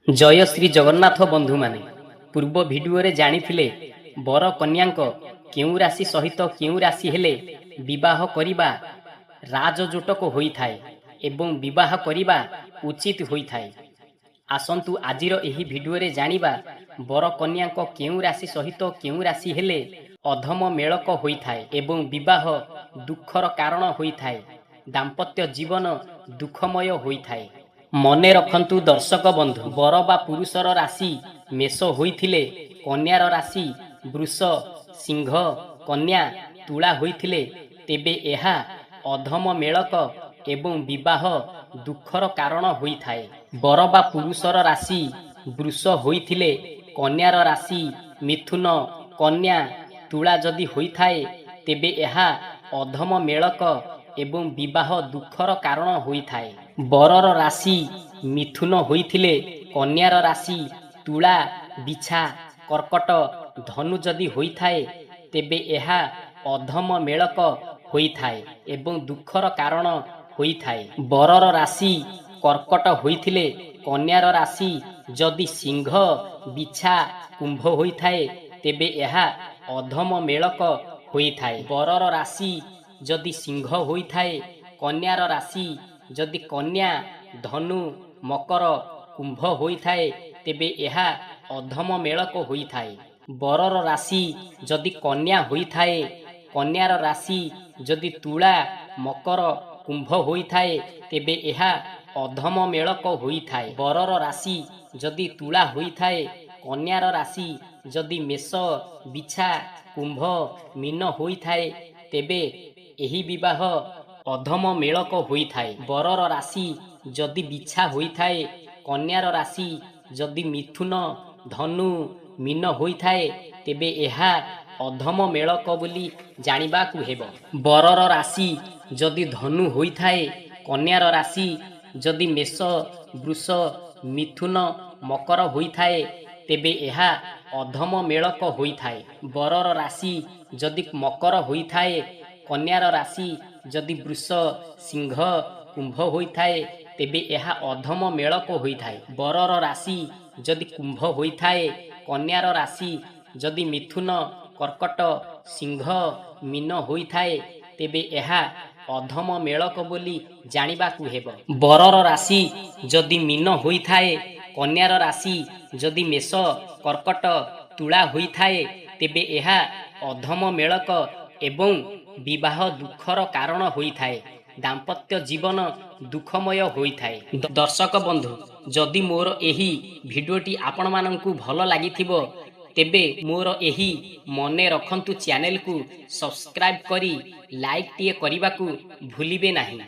ଜୟ ଶ୍ରୀ ଜଗନ୍ନାଥ ବନ୍ଧୁମାନେ, ପୂର୍ବ ଭିଡ଼ିଓରେ ଜାଣିଥିଲେ ବର କନ୍ୟାଙ୍କ କେଉଁ ରାଶି ସହିତ କେଉଁ ରାଶି ହେଲେ ବିବାହ କରିବା ରାଜଯୋଟକ ହୋଇଥାଏ ଏବଂ ବିବାହ କରିବା ଉଚିତ ହୋଇଥାଏ। ଆସନ୍ତୁ ଆଜିର ଏହି ଭିଡ଼ିଓରେ ଜାଣିବା ବର କନ୍ୟାଙ୍କ କେଉଁ ରାଶି ସହିତ କେଉଁ ରାଶି ହେଲେ ଅଧମ ମେଳକ ହୋଇଥାଏ ଏବଂ ବିବାହ ଦୁଃଖର କାରଣ ହୋଇଥାଏ, ଦାମ୍ପତ୍ୟ ଜୀବନ ଦୁଃଖମୟ ହୋଇଥାଏ। ମନେ ରଖନ୍ତୁ ଦର୍ଶକ ବନ୍ଧୁ, ବର ବା ପୁରୁଷର ରାଶି ମେଷ ହୋଇଥିଲେ, କନ୍ୟାର ରାଶି ବୃଷ, ସିଂହ, କନ୍ୟା, ତୁଳା ହୋଇଥିଲେ, ତେବେ ଏହା ଅଧମ ମେଳକ ଏବଂ ବିବାହ ଦୁଃଖର କାରଣ ହୋଇଥାଏ। ବର ବା ପୁରୁଷର ରାଶି ବୃଷ ହୋଇଥିଲେ, କନ୍ୟାର ରାଶି ମିଥୁନ, କନ୍ୟା, ତୁଳା ଯଦି ହୋଇଥାଏ, ତେବେ ଏହା ଅଧମ ମେଳକ ଏବଂ ବିବାହ ଦୁଃଖର କାରଣ ହୋଇଥାଏ। ବରର ରାଶି ମିଥୁନ ହୋଇଥିଲେ, କନ୍ୟାର ରାଶି ତୁଳା, ବିଛା, କର୍କଟ, ଧନୁ ଯଦି ହୋଇଥାଏ, ତେବେ ଏହା ଅଧମ ମେଳକ ହୋଇଥାଏ ଏବଂ ଦୁଃଖର କାରଣ ହୋଇଥାଏ। ବରର ରାଶି କର୍କଟ ହୋଇଥିଲେ, କନ୍ୟାର ରାଶି ଯଦି ସିଂହ, ବିଛା, କୁମ୍ଭ ହୋଇଥାଏ, ତେବେ ଏହା ଅଧମ ମେଳକ ହୋଇଥାଏ। ବରର ରାଶି ଯଦି ସିଂହ ହୋଇଥାଏ, କନ୍ୟାର ରାଶି ଯଦି କନ୍ୟା, ଧନୁ, ମକର, କୁମ୍ଭ ହୋଇଥାଏ, ତେବେ ଏହା ଅଧମ ମେଳକ ହୋଇଥାଏ। ବରର ରାଶି ଯଦି କନ୍ୟା ହୋଇଥାଏ, କନ୍ୟାର ରାଶି ଯଦି ତୁଳା, ମକର, କୁମ୍ଭ ହୋଇଥାଏ, ତେବେ ଏହା ଅଧମ ମେଳକ ହୋଇଥାଏ। ବରର ରାଶି ଯଦି ତୁଳା ହୋଇଥାଏ, କନ୍ୟାର ରାଶି ଯଦି ମେଷ, ବିଛା, କୁମ୍ଭ, ମୀନ ହୋଇଥାଏ, ତେବେ ଏହି ବିବାହ ଅଧମ ମେଳକ ହୋଇଥାଏ। ବରର ରାଶି ଯଦି ବିଛା ହୋଇଥାଏ, କନ୍ୟାର ରାଶି ଯଦି ମିଥୁନ, ଧନୁ, ମୀନ ହୋଇଥାଏ, ତେବେ ଏହା ଅଧମ ମେଳକ ବୋଲି ଜାଣିବାକୁ ହେବ। ବରର ରାଶି ଯଦି ଧନୁ ହୋଇଥାଏ, କନ୍ୟାର ରାଶି ଯଦି ମେଷ, ବୃଷ, ମିଥୁନ, ମକର ହୋଇଥାଏ, ତେବେ ଏହା ଅଧମ ମେଳକ ହୋଇଥାଏ। ବରର ରାଶି ଯଦି ମକର ହୋଇଥାଏ, କନ୍ୟାର ରାଶି ଯଦି ବୃଷ, ସିଂହ, କୁମ୍ଭ ହୋଇଥାଏ, ତେବେ ଏହା ଅଧମ ମେଳକ ହୋଇଥାଏ। ବରର ରାଶି ଯଦି କୁମ୍ଭ ହୋଇଥାଏ, କନ୍ୟାର ରାଶି ଯଦି ମିଥୁନ, କର୍କଟ, ସିଂହ, ମୀନ ହୋଇଥାଏ, ତେବେ ଏହା ଅଧମ ମେଳକ ବୋଲି ଜାଣିବାକୁ ହେବ। ବରର ରାଶି ଯଦି ମୀନ ହୋଇଥାଏ, କନ୍ୟାର ରାଶି ଯଦି ମେଷ, କର୍କଟ, ତୁଳା ହୋଇଥାଏ, ତେବେ ଏହା ଅଧମ ମେଳକ ଏବଂ ବିବାହ ଦୁଃଖର କାରଣ ହୋଇଥାଏ, ଦାମ୍ପତ୍ୟ ଜୀବନ ଦୁଃଖମୟ ହୋଇଥାଏ। ଦର୍ଶକ ବନ୍ଧୁ, ଯଦି ମୋର ଏହି ଭିଡ଼ିଓଟି ଆପଣମାନଙ୍କୁ ଭଲ ଲାଗିଥିବ, ତେବେ ମୋର ଏହି ମନେ ରଖନ୍ତୁ ଚ୍ୟାନେଲକୁ ସବସ୍କ୍ରାଇବ୍ କରି ଲାଇକ୍ଟିଏ କରିବାକୁ ଭୁଲିବେ ନାହିଁ।